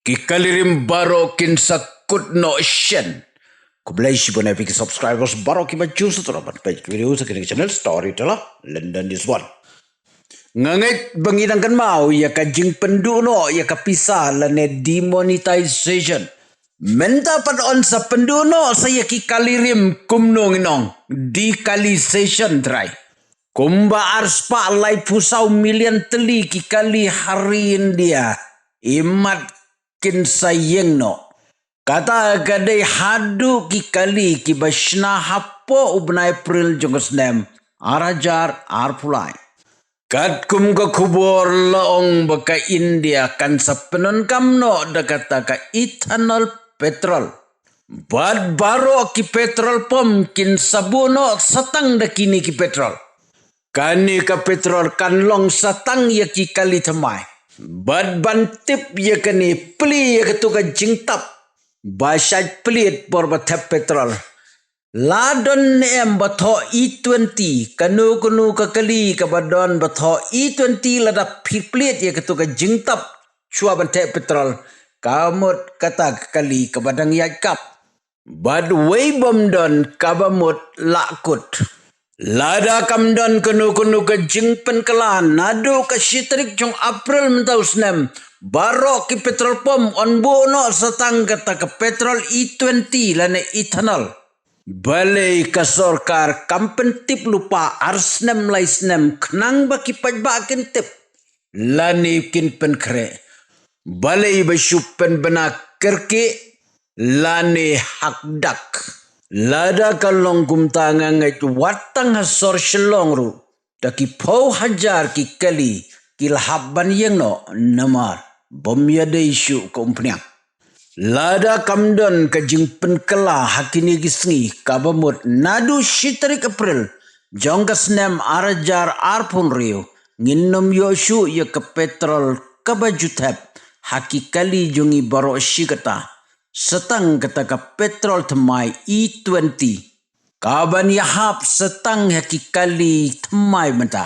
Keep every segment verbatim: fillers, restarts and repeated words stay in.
Ki kali rim baroh kin sa kut noh shen. Khublei shibun ïa phi ki subscribers baroh kiba ju sa thrang ban peit video sa kane ka channel Storyteller London is one. Nga ngeit ba ngi dang kynmaw ïa ka jingpynduh noh ïa ka pisa lane demonetization. Mynta pat yn sa pynduh noh sa ïa ki kali rim kumno ngin ong, decalisation, trai. Kumba arspah laiphew saw million tylli ki kali ha ri India, imat kin sa ïeng noh. Kata ka dei haduh ki kali kiba shna hapoh u bnai April jong ka snem ar hajar arphew lai. Katkum ka khubor la ong ba ka India kan sa pyndonkam noh da kata ka ethanol petrol. Bad baroh ki petrol pump kin sa buh noh satang da kine ki petrol. Kane ka petrol kan long satang ïa ki kali thymmai. Bad ban tip ïa kane, plie ïa katu ka jingtap ba shait plied por ba thep petrol. La don ne em ba thoh E twenty, kano kano ka kali kaba don ba thoh E twenty, lada phi plied ïa katu ka jingtap shuwa ban thep petrol, ka mut kata ka kali kaba dang ïaid kap. Bad wei bym don kaba mut la kut. Lada kam don kano kano ka jingpynkylla naduh ka shi tarik jong April mynta u snem, baroh ki petrol pump yn buh noh satang kata ka petrol E twenty lane ethanol. Balei ka sorkar kam pyntip lypa ar snem lai snem khnang ba ki paidbah kin tip lane kin pynkhreh? Balei ba shu pynbna kyrkieh lane hakdak? Lada ka long kumta, nga ngeit wat tang ha sor Shillong ruh da ki phew hajar ki kali ki la hap ban ïeng noh, namar bym ïadei shuh ka umphniang. Lada kam don ka jingpynkylla ha kine ki sngi, kaba mut naduh shi tarik April jong ka snem ar hajar arphew hynriew, ngin nym ïoh shuh ïa ka petrol kaba ju thep ha ki kali jong ngi baroh shi katta, satang kata ka petrol thymmai E twenty, kaban ïahap satang ha ki kali thymmai mynta.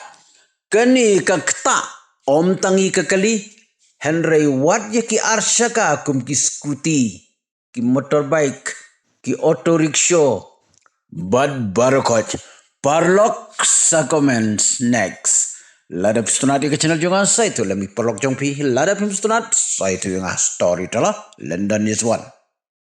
Kane ka ktah ym tang ïa ka kali, hynrei wat ïa ki ar shaka kum ki scooty, ki motorbike, ki auto rickshaw bad baroh khoit. Paralok, sa comment next. Lada phi sngewtynnat ïa ka channel jong nga, sa ïathuh lem ïa ki paralok jong phi. Lada phim sngewtynnat, sa ïathuh ïa nga. Storyteller London is one.